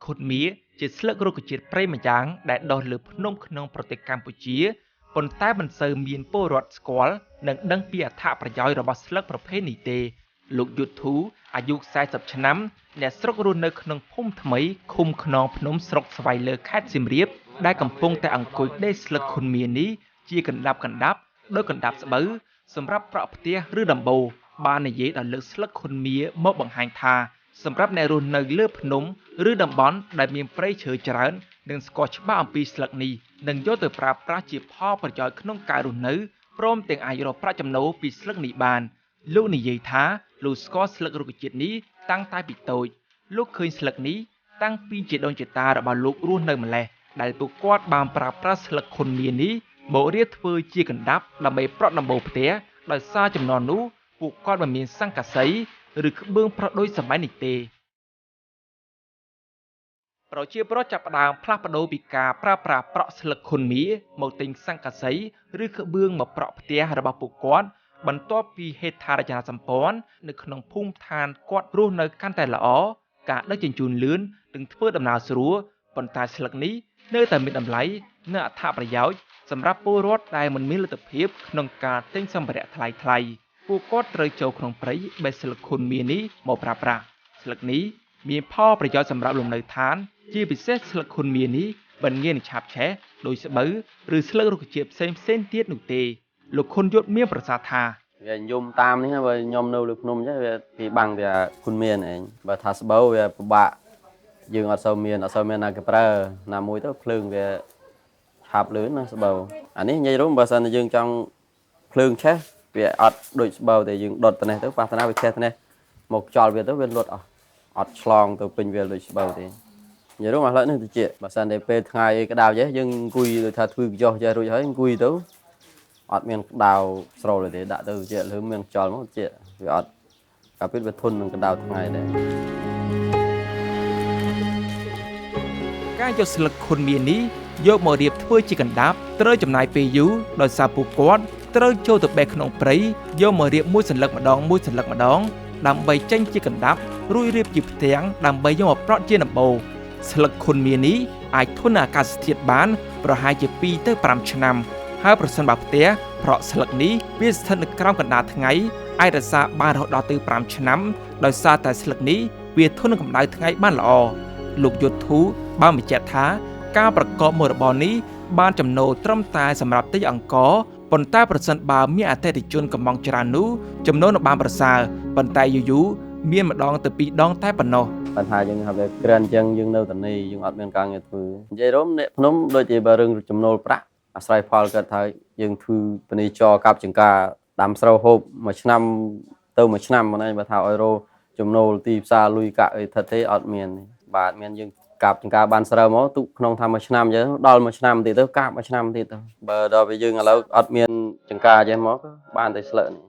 ឃុតមៀជាស្លឹករុក្ខជាតិព្រៃម្យ៉ាងដែលដុះលើភ្នំក្នុងប្រទេសកម្ពុជាប៉ុន្តែមិនសូវមានពលរដ្ឋស្គាល់និងដឹងពីអត្ថប្រយោជន៍របស់ស្លឹកប្រភេទនេះទេលោកយុទ្ធូអាយុ40ឆ្នាំអ្នកស្រុករស់នៅក្នុងភូមិថ្មីឃុំខ្នងភ្នំស្រុកស្វាយលើខេត្តសៀមរាបដែលកំពុងតែអង្គុយដេកស្លឹកឃុនមៀនេះជាកណ្ដាប់កណ្ដាប់ដោយកណ្ដាប់ស្បូវសម្រាប់ប្រក់ផ្ទះឬដំបូលបាននិយាយដល់លើកស្លឹកឃុនមៀមកបង្ហាញថាសម្រាប់អ្នករស់នៅលើភ្នំឬតំបន់ដែលមានព្រៃឈើច្រើននឹងស្គាល់ច្បាស់អំពីស្លឹកនេះនិងយកទៅប្រើប្រាស់ជាផលប្រយោជន៍ក្នុងការរស់នៅព្រមទាំងអាចរកប្រាក់ចំណូលពីស្លឹកនេះបានលោកនិយាយថាលោកស្គាល់ស្លឹករុក្ខជាតិនេះតាំងតែពីតូចលោកឃើញស្លឹកនេះតាំងពីជីដូនជីតារបស់លោករស់នៅម្លេះដែលពួកគាត់បានប្រើប្រាស់ស្លឹកឃុនមៀនេះមករៀបធ្វើជាកណ្ដាប់ដើម្បីប្រក់ដំបូលផ្ទះដោយសារចំនួននោះពួកគាត់មិនមានសង្កសីឬក្បឿងប្រក់ដូចសម័យនេះទេប្រជាប្រដ្ឋចាប់ផ្ដើមផ្លាស់ប្ដូរពីការប្រើប្រាស់ប្រក់ស្លឹកឃុនមៀមកទិញសង្កសីឬក្បឿងមកប្រក់ផ្ទះរបស់ពួកគាត់បន្ទាប់ពីហេដ្ឋារចនាសម្ព័ន្ធនៅក្នុងភូមិឋានគាត់រស់នៅកាន់តែល្អការដឹកជញ្ជូនលឿននិងធ្វើដំណើរស្រួលប៉ុន្តែស្លឹកនេះនៅតែមានតម្លៃនិងអត្ថប្រយោជន៍សម្រាប់ពលរដ្ឋដែលមិនមានលទ្ធភាពក្នុងការទិញសម្ភារៈថ្លៃៗពួកគាត់ត្រូវចូលក្នុងព្រៃបេះស្លឹកឃុនមៀនេះមកប្រើប្រាស់ស្លឹកនេះមានផលប្រយោជន៍សម្រាប់លំនៅឋានជាពិសេសស្លឹកឃុនមៀនេះមិនងាយនឹងឆាបឆេះដោយស្បូវឬស្លឹករុក្ខជាតិផ្សេងផ្សេងទៀតនោះទេលោកខុនយុទ្ធមានប្រសាសន៍ថា វាយំតាមនេះបើខ្ញុំនៅលើភ្នំចេះវាគេបាំងតែគុណមានឯងបើថាស្បូវវាពិបាកយើងអត់សូវមានណាគេប្រើណាមួយទៅភ្លើងវាឆាប់លឿនណាស្បូវអានេះនិយាយរួមបើសិនជាយើងចង់ភ្លើងឆេះវាអត់ដូចស្បូវតែយើងដុតទៅនេះទៅប៉ះតាណាវាឆេះទៅនេះមកចោលវាទៅវាលត់អស់អត់ឆ្លងទៅពេញវាដូចស្បូវទេនិយាយរួមឥឡូវនេះតិចបើសិនតែពេលថ្ងៃក្តៅចេះយើងអង្គុយដូចថាធ្វើកញ្ចុះចេះរួចហើយអង្គុយទៅអត់មានក្តៅស្រូលទេដាក់ទៅជាលឺមានខ្យល់មកជាវាអត់កាពិតវាធន់នឹងក្តៅថ្ងៃដែរការយកស្លឹកឃុនមៀនេះយកមករៀបធ្វើជាកណ្ដាប់ត្រូវចំណាយពេលយូរដោយសារពួកគាត់ត្រូវចូលទៅបេះក្នុងព្រៃយកមករៀបមួយសន្លឹកម្ដងមួយសន្លឹកម្ដងដើម្បីចេញជាកណ្ដាប់រួចរៀបជាផ្ទាំងដើម្បីយកមកប្រក់ជាដំបូលស្លឹកឃុនមៀនេះអាចធន់អាកាសធាតុបានប្រហែលជា2ទៅ5ឆ្នាំហើយប្រសិនបើផ្ទះប្រក់ស្លឹកនេះវាស្ថិតនៅក្រោមកណ្ដាលថ្ងៃអាចរក្សាបានរហូតដល់ទៅ5ឆ្នាំដោយសារតែស្លឹកនេះវាធន់នឹងកម្ដៅថ្ងៃបានល្អលោកយុទ្ធូបានបញ្ជាក់ថាការប្រកបមុខរបរនេះបានចំណូលត្រឹមតែសម្រាប់ទិញអង្ករប៉ុន្តែប្រសិនបើមានអតិថិជនកំងច្រើននោះចំណូលនឹងបានប្រសើរប៉ុន្តែយូរៗមានម្ដងទៅពីរដងតែប៉ុណ្ណោះ បញ្ហាយើងថាវាក្រានចឹងយើងនៅតានេះយើងអត់មានការងារធ្វើនិយាយរួមអ្នកភ្នំដូចជាបើរឿងចំណូលប្រាក់អាស្រ័យផលគាត់ថាយើងធ្វើពនីចរកាប់ចង្ការដាំស្រូវហូបមួយឆ្នាំទៅមួយឆ្នាំហ្នឹងបើថាឲ្យរកចំណូលទីផ្សារលុយកាក់អីថិតទេអត់មានបាទមានយើងកាប់ចង្ការបានស្រូវមកទុកក្នុងថាមួយឆ្នាំចឹងដល់មួយឆ្នាំទៀតទៅកាប់មួយឆ្នាំទៀតទៅបើដល់ពេលយើងឥឡូវអត់មានចង្ការចេះមកបានតែស្លឹកនេះ